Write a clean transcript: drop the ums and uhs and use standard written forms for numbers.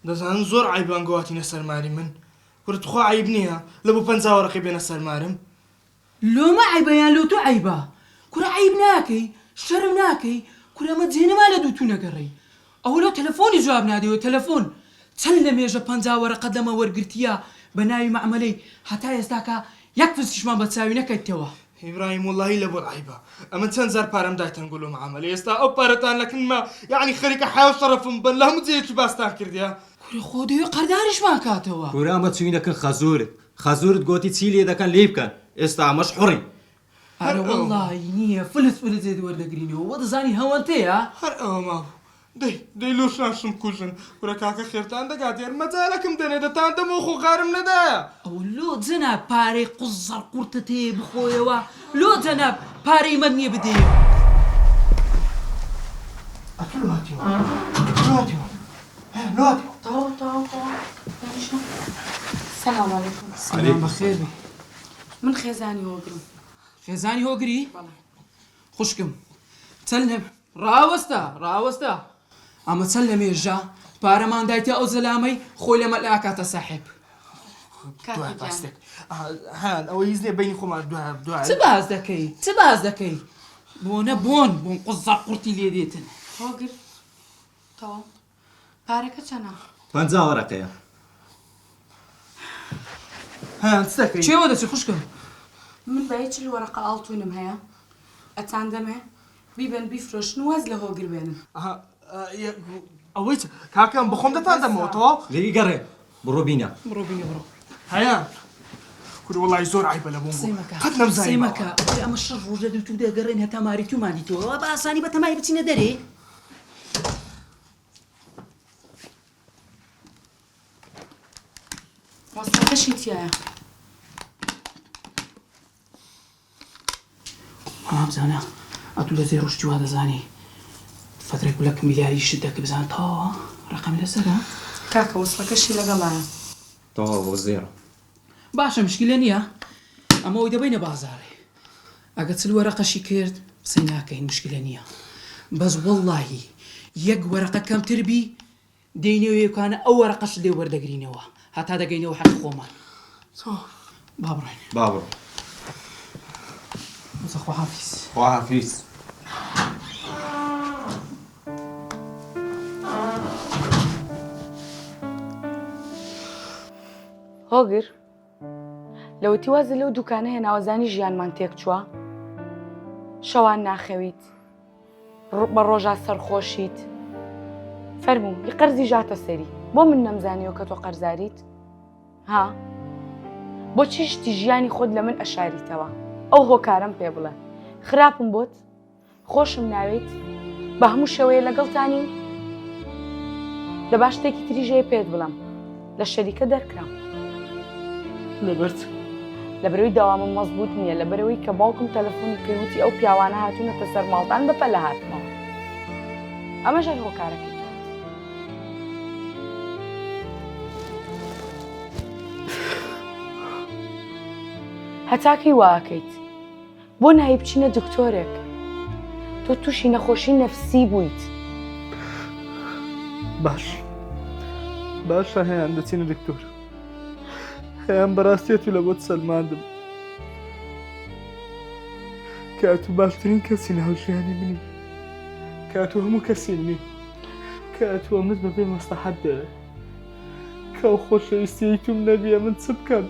دەزانن زۆر عەیبە ئەنگۆ هاتینە سەر ماری من کورە توخوا عەیب نیە لە بۆ 50 وەرەقەی بێنە سەر مارم. لۆمە عەیبە یان لۆ تۆ عەیبە کورە عەیب ناکەی شەرم ناکەی کورە ئەمە جێ نەما لە دوو تو نەگەڕێی ئەوە لۆ تەلەفۆنی جواب نادەیەوە تەلەفۆن چەند لە مێژە 50 وەرەقەت لەمە وەرگرتیە بە ناوی مەعمەلەی هەتا ئێستاکە یەک فلسیشمان بە چاوی نەکەتەوە. ئیبراهیم وەڵاهی لەبۆت عەیبە ئەمن چەند جار پارەم دای تەنگۆ لۆ معامەلە ئێستا ئەو پارەتان لە کنمە یەعنی خەریکە حەیا و شەڕەفم بەن لە هەموو جێیەکی باستان کردیە. کورە خۆ دەوێ قەرداریشمان کاتەوە. کورە ئەمە چوینە کن خەزورت خەزورت گۆتی چی لێ دەکەن لێی بکەن ئێستا ئەمەش حوڕی. ئەرە وەڵاهی نیە فلس فلس لێت وەردەگرینەوە وەدەزانی هەوەنتەیە. هەر ئەوە مابوو دەی دەی لۆ شاشم کوژن کورە کاکە خێرتان دەگات یار مەجالەکم دەنێ دەتان دەمەوە خۆ غارم نەدایە. ئەوە لۆ جەناب پارەی قوزەڕ قورتت هەیە بخۆیەوە لۆ جەناب پارەی مەت نیە بدەیەوە. ئەتو لۆ هاتیوە لۆ هاتیوە هە لۆ هاتیوە. تەواو تەواو تەواو دانیشە. سلام علیکم. سلام بەخێر بێی. من خێزانی هۆگرم. خێزانی هۆگری؟ بەڵێ. خوشکم چەند لە ڕاوەستە ڕاوەستە ئەمە چەند لە مێژە پارەمان دایتە ئەو زەلامەی خۆی لە مەلا ئەکاتە ساحێب. کاکە گیان. هان ئەوە هیچ نییە بەینی خۆمان دوای چ باس دەکەی چ باس دەکەی بۆنە بۆن بۆن قوزە قورتی لێ دێتن. هۆگر تەواو پارەکە چەنە؟ 50 وەرەقەیە. هان چ دەکەی؟ چێوە دەچی خوشکم؟ من بایی 40 وەرەقە ئاڵتونم هەیە ئەتان دەمێ بیبەن بیفرۆشن و واز لە هۆگر بێنن. ئەها ئەوەی چ کاکەم بەخۆم دەتان دەمەوە تەواو. لێی گەڕێ بڕۆ بینە. بڕۆ بینە بڕۆ. هەیە کورە وەڵی زۆر عەیبە لە بۆم قسەی مەکە قەت نەمزانی قسەی مەکە کورە ئەمە شەش ڕۆژ لە دوو دەگەڕێن هەتا ماری تومان دیتەوە بە ئاسانی بە تەمای بچینە دەرێ. وەسڵەکەشی تیایە. وەڵا بزانە ئەتوو لە زێڕ و شتی وا دەزانی فەترێک بلە کمیلیاری شت دەکە بزانە تەواوە ڕەقەمی لەسەرە. کاکە وەسڵەکەشی لەگەڵایە. تەواو بۆ زێڕە. باشە مشکیلە نیە ئەمە ئەوی دەبەینە بازاڕێ ئەگە 40 وەرەقەشی کرد قسەی ناکەین مشکیلە نیە بەس وەڵاهی یەک وەرەقە کەمتر بی دێینەوە یەکانە ئەو وەرەقەشت لێ وەردەگرینەوە هەتا دەگەینەوە حەقی خۆمان. با بڕۆین. با بڕۆین. بەسە خواحافیز. خواحافیز. هۆگر لەوەتی وازت لەو دوکانە هێناوە زانی ژیانمان تێکچووە شەوان ناخەویت بە ڕۆژا سەرخۆشیت فەرموو ی قەرزی ژاتە سەری بۆ من نەمزانیەوە کە تۆ قەرزاریت ها بۆچی شتی ژیانی خۆت لە من ئەشاریتەوە ئەو هۆکارم پێ بڵێ خراپم بۆت خۆشم ناوێیت بە هەموو شێوەیە لەگەڵتانیم دەبا شتێکی تریش هەیە پێت بڵێم لە شەریکە دەرکرام. لەبەر چ؟ لەبەرئەوەی دەوامم مەزبووت نییە، لەبەرئەوەی کە باوکم تەلەفۆنی کرد وتی ئەو پیاوانە هاتوونەتە سەر ماڵتان بە پەلە هاتمەوە. ئەمەش هەر هۆکارەکەی تۆ. هەتا کەی وا ئەکەیت؟ بۆ نایی بچینە دکتۆرێک؟ تۆ تووشی نەخۆشی نەفسی بوویت. باش باشە هەیان دەچینە دکتۆر هەیان بەڕاستیەت و لە بۆت سەلماندم کە ئەتوو باشترین کەسی ناو ژیانی منی کە ئەتوو هەموو کەسی منی کە ئەتوو ئەمت بەبێ مەسلحەت دەوێت کە ئەو خۆشەویستیەی توم نەبیە من چ بکەم؟